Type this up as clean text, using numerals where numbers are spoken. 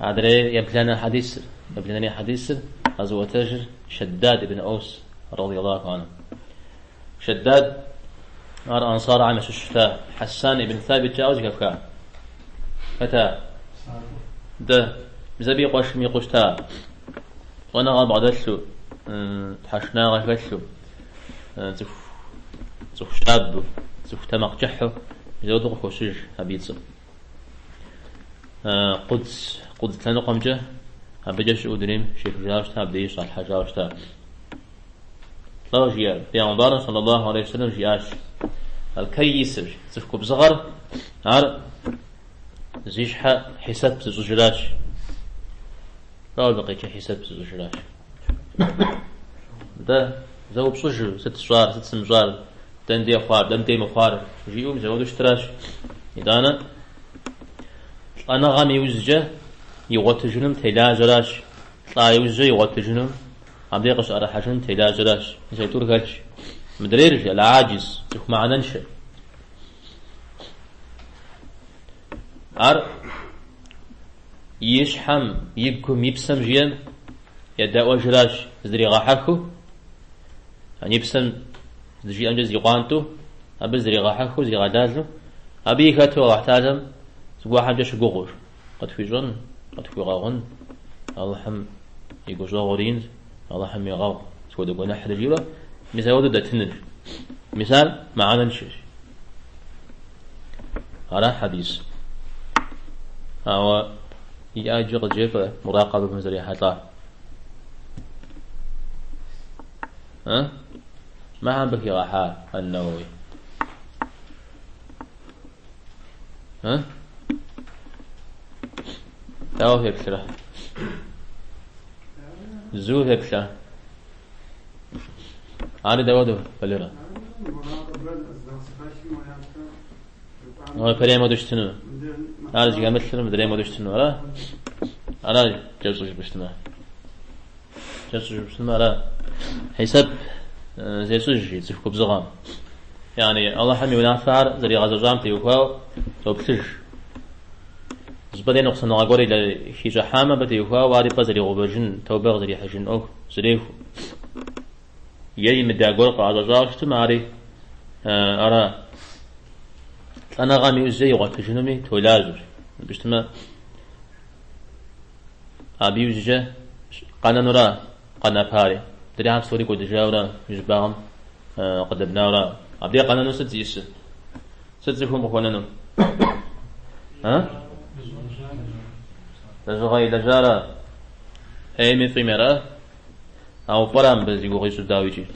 Адрей ебланэ хьэдисыр, ебланэрей хьэдисыр къэзыӏуэтэжыр Шэддад ибн Аус, радиаллаху анху. Шэддад ар ансархэм ящыщ щыта. Хьэссан ибн Сабит жаӏэу зэхэфха? Хэта? Дэ, мис абы и къуэшым и къуэу щыта. Щӏэныгъэ бгъэдэлъу, тхьэшынагъэ хэлъу, цӏыху, цӏыху щабэу, цӏыху тэмакъкӏыхьу, мис ауэдэу къыхощыж абы и цӏэр. Къудс, Къудс лъэныкъуэмкӏэ абыкӏэ щыӏэу дунейм щехыжауэ щыта, абдеи щалъхьэжауэ щыта. Лӏо жиӏэр, Пейгъэмбарым саллаллаху алейхи вассалам жиӏащ, Аль-Кайисыр, цӏыху губзыгъэр, ар зи щхьэ хьисэп зыщӏыжыращ. Лӏо абы къикӏыр хьисэп зыщӏыжыращ. Нтӏэ, зэупщӏыжу, сыт сщӏар, сыт сымыщӏар, дэн дей хъуар, дэн дей мыхъуар, жиӏэу мис апхуэдэу щытращ. Итӏанэ, лӏэныгъэм иужькӏэ игъуэтыжынум телажьэращ, лӏа иужькӏэ игъуэтыжынум, абдей къыщыӏэрыхьэжынум телажьэращ. Мис а тӏур хэлъщ. Мыдрейр, жи, аль-аджиз, цӏыху мыхьэнэншэ. Ар и щхьэм, и гум, и псэм жиӏэм едэӏуэжыращ зыдригъэхьэхыу, и псэм здыжиӏэмкӏэ зикъуантӏэу, абы зыдригъэхьэхыу, зигъэлалэу, абы и хэту Алыхь Тэхьэлам зыгуэрхэмкӏэ щыгугъыу къытхуищӏэн, къытхуигъэгъун, Алыхьым и гущӏэгъур инщ, Алыхьым егъэгъу сыт хуэдэ гуэныхьри жиӏэурэ, мис апхуэдэу дэтынырщ. Мис ар мыхьэнэншэщ. Ара хьэдис. Ауэ иӏэ иджы къызжефӏэ муракъэбэм зэрехьэлӏар. А? Мыхьэр абы хигъэхьа ан-Нэуэуи? А? Дауэ феплърэ? Зу феплъа? Ари дауэдэу, Валерэ? Япэрейм хуэдэу щытыну. Ар зыхэмылъыр мыдрейм хуэдэу щытыну, ара? Ара кӏэщӏу жыпӏэу щытмэ. Кӏэщӏу жыпӏэу щытмэ, ара? Хьисэп зещӏыж цӏыху губзыгъэм. Яни Алыхьым и унафэхэр зэригъэзэщӏам теухуауэ йоплъыж. Зыщӏыпӏэ дей ныкъусаныгъэ гуэр хищӏыхьамэ, абы теухуауэ ар и пӏэ зэригъэувэжын, тэубэ къызэрихьыжын ӏуэху зэрехуэ. Е имыда гуэр къыӏэщӏэщӏауэ щытмэ, ари ара лӏэныгъэм иужькӏэ игъуэтыжынуми толажьэр. Абы щытмэ, абы иужькӏэ къэнэнура къэнапари. Мыдрейхэр псори кӏуэдыжауэра, и щӏыбагъым къыдэбнауэра. Абдей къэнэну сыт зиӏысыр? Сыт цӏыхум къыхуэнэну? А? Лэжьыгъэ илэжьара? ӏейми фӏыми ара? Ауэ фӏыра мыбы зи гугъу ищӏыр дауикӏи?